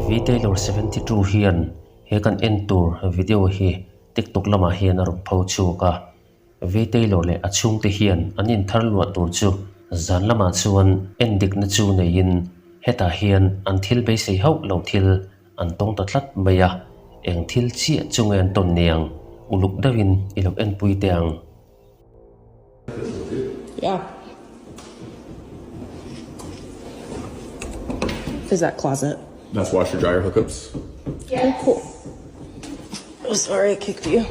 V Taylor 72 hian he kan en tur video hi TikTok lamah hian a rawn pho chhuak a. V Taylor leh a chhungte hian an inthar luah tur chu zan lamah chuan en dikna chu neiin hetah hian an thil beisei hauh lo thil an tawng ta tlat mai a, eng thil chiah chu nge an tawn niang uluk deuhin i lo enpui teh ang. Yeah. Is that closet? That's washer dryer hookups. Yeah. Oh, cool. Oh, sorry, I kicked you.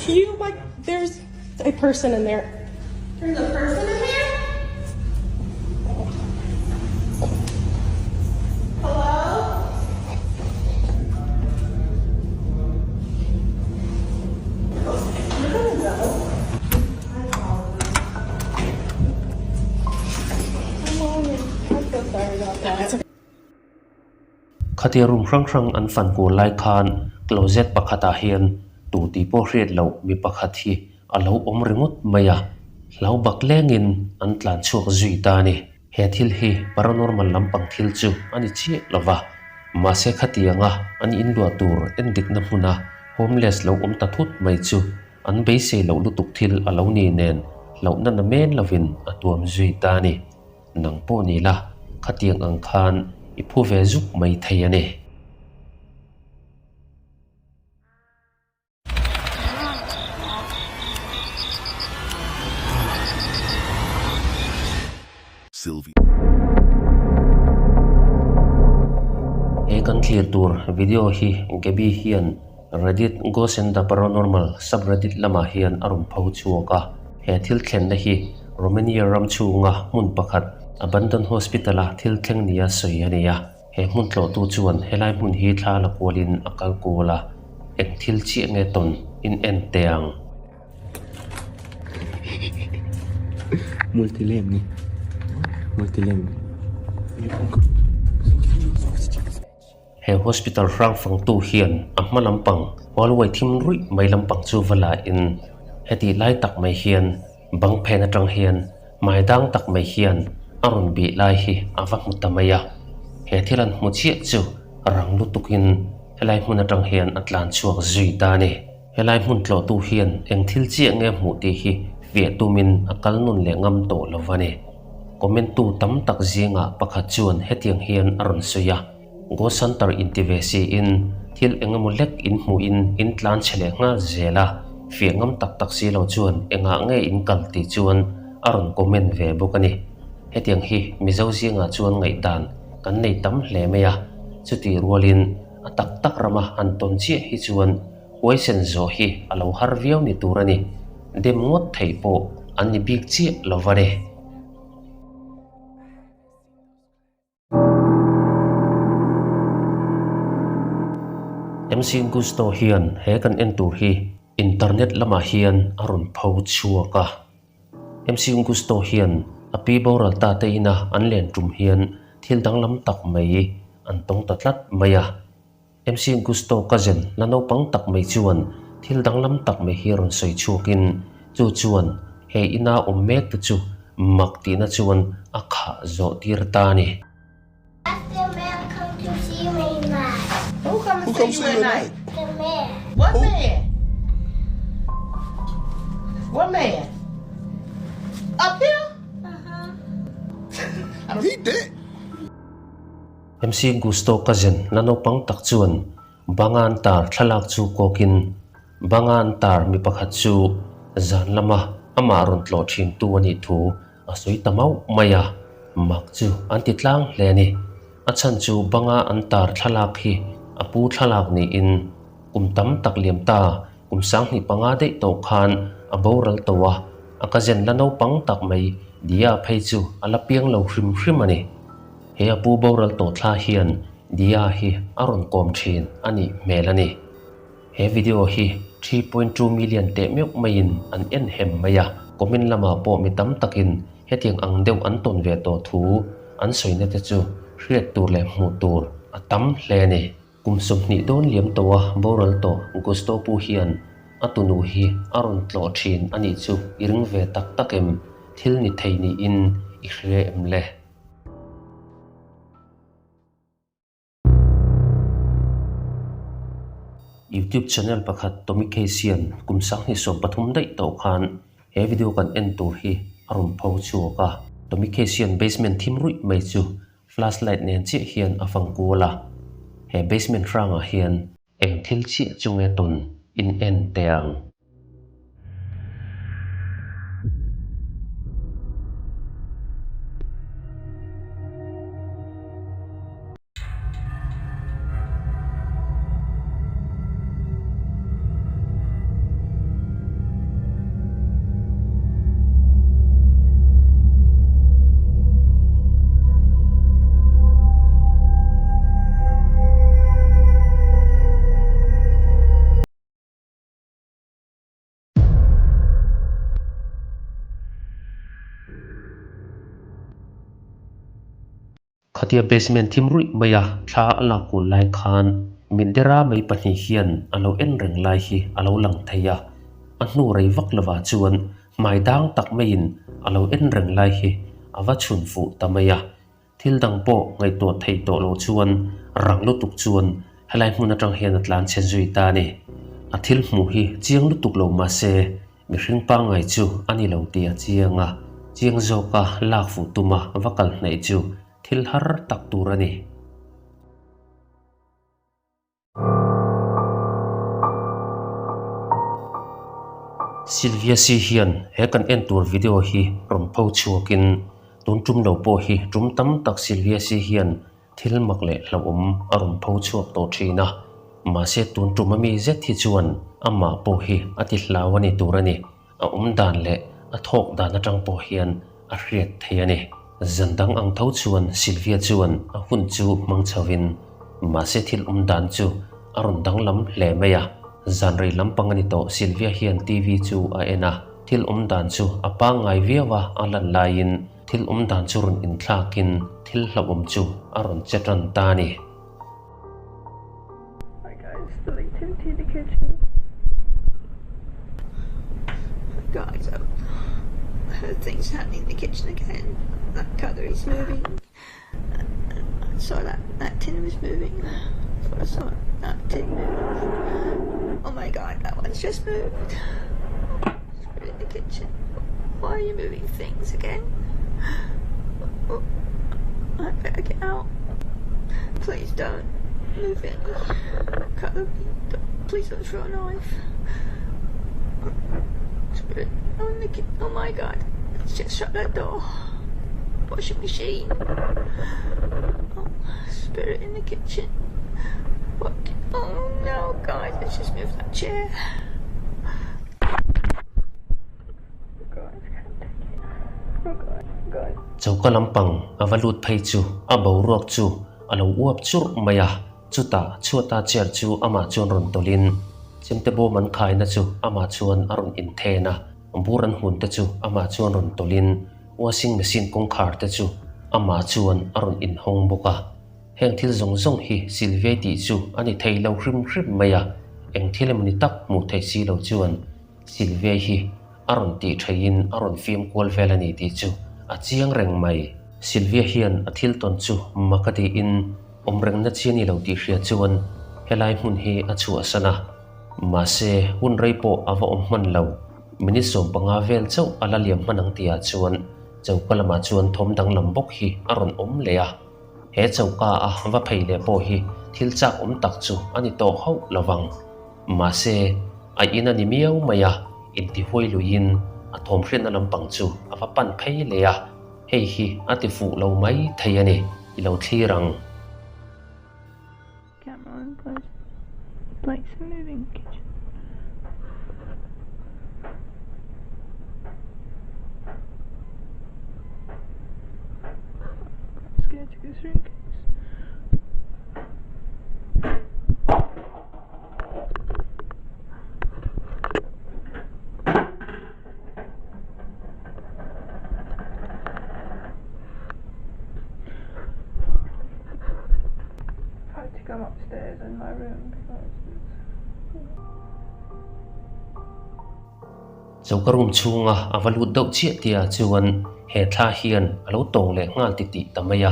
You like there's a person in there. There's a person in there? Hello? You're gonna go. I'm so sorry about that. Khatia room hrang hrang an fan kual lai khan closet pakhatah hian tu tih pawh hriat loh mi pakhat hi a lo awm ringawt mai a, hlau bak lengin an tlan chhuak zui ta a ni. He thil hi paranormal lampang thil chu a ni chiah lo va, mahse khatianga an inluah tur endikna hmuna homeless lo awm ta thut mai chu an beisei loh lutuk thil a lo ni nen hlauhna na men lovin a tuam zui ta a ni. Nang pawh ni la, khatiang ang khan i phu ve zuk mai thei a ni. He kan thlir tur video hi Gaby hian Reddit Ghosts and the Paranormal subreddit lamah hian a rawn pho chhuak a. He thil thlenna hi Romania ram chhunga hmun pakhat Abandoned Hospital-a thil thleng nia sawi a ni a. He hmun tlawhtu chuan helai hmun hi thla la kualin a kal kual a, eng thil chiah nge tawn in en teh ang. He hospital hrang fangtu hian a hma lampang hallway thim ruih mai lampang chu va la in hetih lai tak mai hian bang phen atang hian hmai dang tak mai hian a rawn bih lai hi a va hmu ta mai a. He thil an hmu chiah chu rang lutukin helai hmun atang hian a tlan chhuak zui ta a ni. Helai hmun tlawhtu hian eng thil chiah nge hmuh tih hi fiah tumin a kal nun leh ngam tawh lo va ni. Comment tu tam tak zingah pakhat chuan hetiang hian a rawn sawi a, Ghost Hunter inti ve siin thil eng emaw lek in hmuhin in tlan chhe leh nghal zel a, fiah ngam tak tak si lo chuan engah nge in kal tih chuan a rawn comment ve bawk a ni. Hetiang hi Mizo zingah chuan ngaihdan kan nei tam hle mai a, chutih rualin a tak tak rama han tawn chiah hi chuan Huaisen zawh hi a lo har viau ni tur a ni. Dem ngawt theih pawh an ni bik chiah lo va ni. MC Gusto hian he kan en tur hi internet lamah hian a rawn pho chhuak a. MC Gusto hian a pi boral ta te ina an len tum hian thil danglam tak mai an tawng ta tlat mai a. MC Gusto cousin la naupang tak mai chuan thil danglam tak mai hi rawn sawi chhuakin chu chuan he ina awm mek te chu mak tihna chuan a khah zawh tir ta a ni. The man come to see me night. Who come to see you at night? The man. What man? What man? Up here? Uh-huh. He did. MC Gusto cousin la naupang tak chuan banga an tar thlalak chu kawkin banga an tar mi pakhat chu zan lama amah rawn tlawh thin tu a nih thu a sawi ta mauh mai a, mak chu an ti tlang hle a ni. A chhan chu banga an tar thlalak hi a pu thlalak niin kum tam tak liam ta kum 2005 daih tawh khan a boral tawh a, a cousin la naupang tak mai Dia phei chu a la piang lo hrim hrim a ni. He a pu boral tawh thla hian Dia hi a rawn kawm thin a nih hmel a ni. He video hi 3.2 million teh meuh maiin an en hem mai a, comment lamah pawh mi tam takin hetiang ang deuh an tawn ve tawh thu an sawina te chu hriat tur leh hmuh tur a tam hle a ni. Kum 20 dawn liam tawha boral tawh Gusto pu hian. a tunu hi a rawn tlawh thin a nih chu i ring ve tak tak em? Thil ni thei niin i hria em le? YouTube channel pakhat Tommy Case hian kum sanghnih 13 daih tawh khan he video kan en tur hi a rawn pho chhuak a. Tommy Case hian basement thim ruih mai chu flashlight nen chiah hian a fang kual a. He basement hrangah hian eng thil chiah chu nge tawn in en teh ang. Khatia basement thim ruih mai a thla a lak kul lai khan mitdera mai pahnih hian a lo en reng lai hi a lo lang thei a, a hnu rei vak lovah chuan hmai dang tak maiin a lo en reng lai hi a va chhun fuh ta mai a. Thil dang pawh ngaihtuah theih tawh lo chuan rang lutuk chuan helai hmun atang hian a tlan chhe zui ta a ni. A thil hmuh hi chiang lutuk lo mahse mihring pangngai chu a ni lo tih a chiang a, chiang zawka lak fuh tuma va kal hnaih chu thil har tak tur a ni. Sylvia Si hian he kan en tur video hi rawn pho chhuakin tun tum lo pawh hi tum tam tak Sylvia Si hian thil mak leh hlauhawm a rawn pho chhuak tawh thin a, mahse tun tum ami zet hi chuan amah pawh hi a ti hlau a ni tur a ni. A awm dan leh a thawk dan atang pawh hian a hriat thei a ni. Zan dang ang tho chuan Sylvia chuan a hun chu hmang chhovin mahse thil awm dan chu a rawn danglam hle mai a. Zan rei lampang a ni tawh Sylvia hian TV chu a en a, thil awm dan chu a pangngai viau a, a lan laiin thil awm dan chu rawn inthlakin thil hlauhawm chu a rawn che tan ta a ni. Hi guys, the activity in the kitchen. Guys, I heard things happening in the kitchen again. That cutlery's moving. I saw that, that tin was moving. I saw that tin move. Oh my god, that one's just moved. It's in the kitchen. Why are you moving things again? Oh, I better get out. Please don't move it. Cut the, please don't throw a knife. Oh, oh my god. Let's just shut that door. Washing machine. Oh, spirit in the kitchen. What? Oh no, guys, let's just move that chair. Choka lampang a va lut phei chu a boruak chu a lo uap churh mai a, chutah chhuata chair chu amah chuan rawn tawlhin chemte bawm an khaina chu amah chuan a rawn inthen a, bur an hun te chu amah chuan rawn tawlhin washing machine kawngkhar te chu amah chuan a rawn inhawng bawk a. Heng thil zawng zawng hi Sylvia tih chu a ni thei lo hrim hrim mai a, eng thil emawni tak hmuh theih si lo chuan Sylvia hi a rawn tih theihin a rawn fim kual vel a ni tih chu a chiang reng mai. Sylvia hian a thil tawn chu mak a tiin awm rengna chi a ni lo tih hria chuan helai hmun hi a chhuahsan a, mahse hun rei pawh a va awm hman lo. Minute 15 vel chauh a la liam hman ang tihah chuan choka lamah chuan thawm danglam bawk hi a rawn awm leh a. He choka a va phei leh pawh hi thil chak awm tak chu a ni tawh hauh lo vang. Mahse, a in a ni miau mai a, intihuai luiin a thawm hriatna lampang chu a va pan phei leh a, hei hi a ti fuh lo mai thei a ni, i lo thlir ang. Camera on close. Place a moving kitchen. I'm scared to go through in case. I had to come upstairs in my room because it's... Choka room chhunga a va lut deuh chiah tihah chuan he thla hian a lo tawng leh nghal titih ta mai a.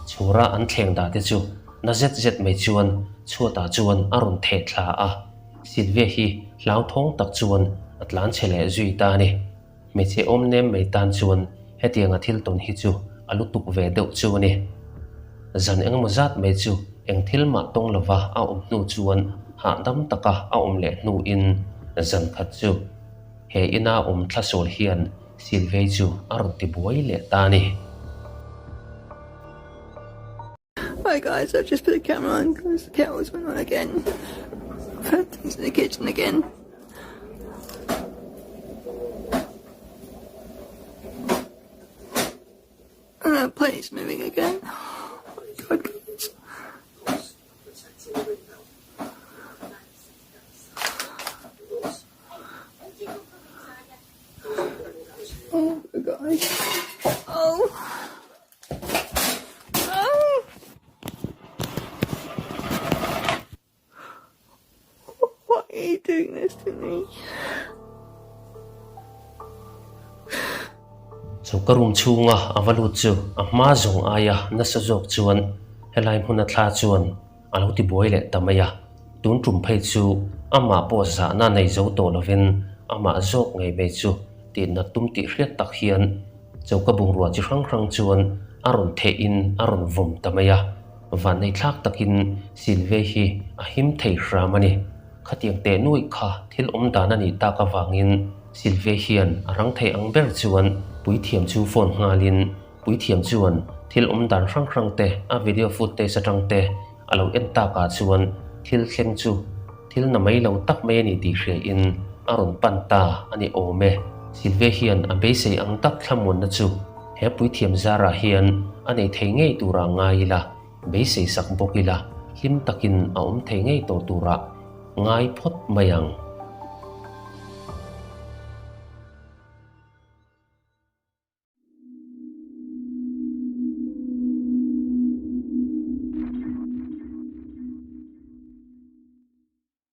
Chhura an thleng dah te chu na zet zet mai chuan chhuatah chuan a rawn theh thla a. Sylvia hi hlauthawng tak chuan a tlan chhe leh zui ta a ni. Hmeichhe awm nem mai tan chuan hetianga thil tawn hi chu a lutuk ve deuh chu a ni. Zan engemaw zat mai chu eng thil mah tawng lova a awm hnu chuan hahdam taka a awm leh hnuin zan khat chu he ina awm thlasawl hian Sylvie chu a rawn ti buai leh ta a ni. Hi guys, I've just put the camera on because the kettle's went on again. I've heard things in the kitchen again. And that plate's moving again. Oh my god, guys. Oh my god. Oh. Oh. Why are you doing this to me? Choka room chhunga a va lut chu a hma zawng aia nasa zawk chuan helai hmuna thla chuan a lo ti buai leh ta mai a. Tun tum phei chu amah pawh zahna nei zo tawh lovin amah zawk ngei mai chu tihnat tum tih hriat tak hian Choka bungrua chi hrang hrang chuan a rawn theh in a rawn vawm ta mai a, vannei thlak takin Silve hi a him thei hram a ni. Khatiang teh nuaih kha thil awm dan a nih tak avangin Silve hian a rang thei ang ber chuan puithiam chu phone nghalin puithiam chuan thil awm dan hrang hrang te a video footage atang te a lo en takah chuan thil thleng chu Thil na mai lo tak mai a ni tih hria in a rawn pan ta a ni awm e. Silve hian a beisei ang tak thlamuanna chu he puithiam zarah hian a nei thei ngei turah ngai ila, beisei sak bawk ila, hlim takin a awm thei ngei tawh turah ngai phawt mai ang.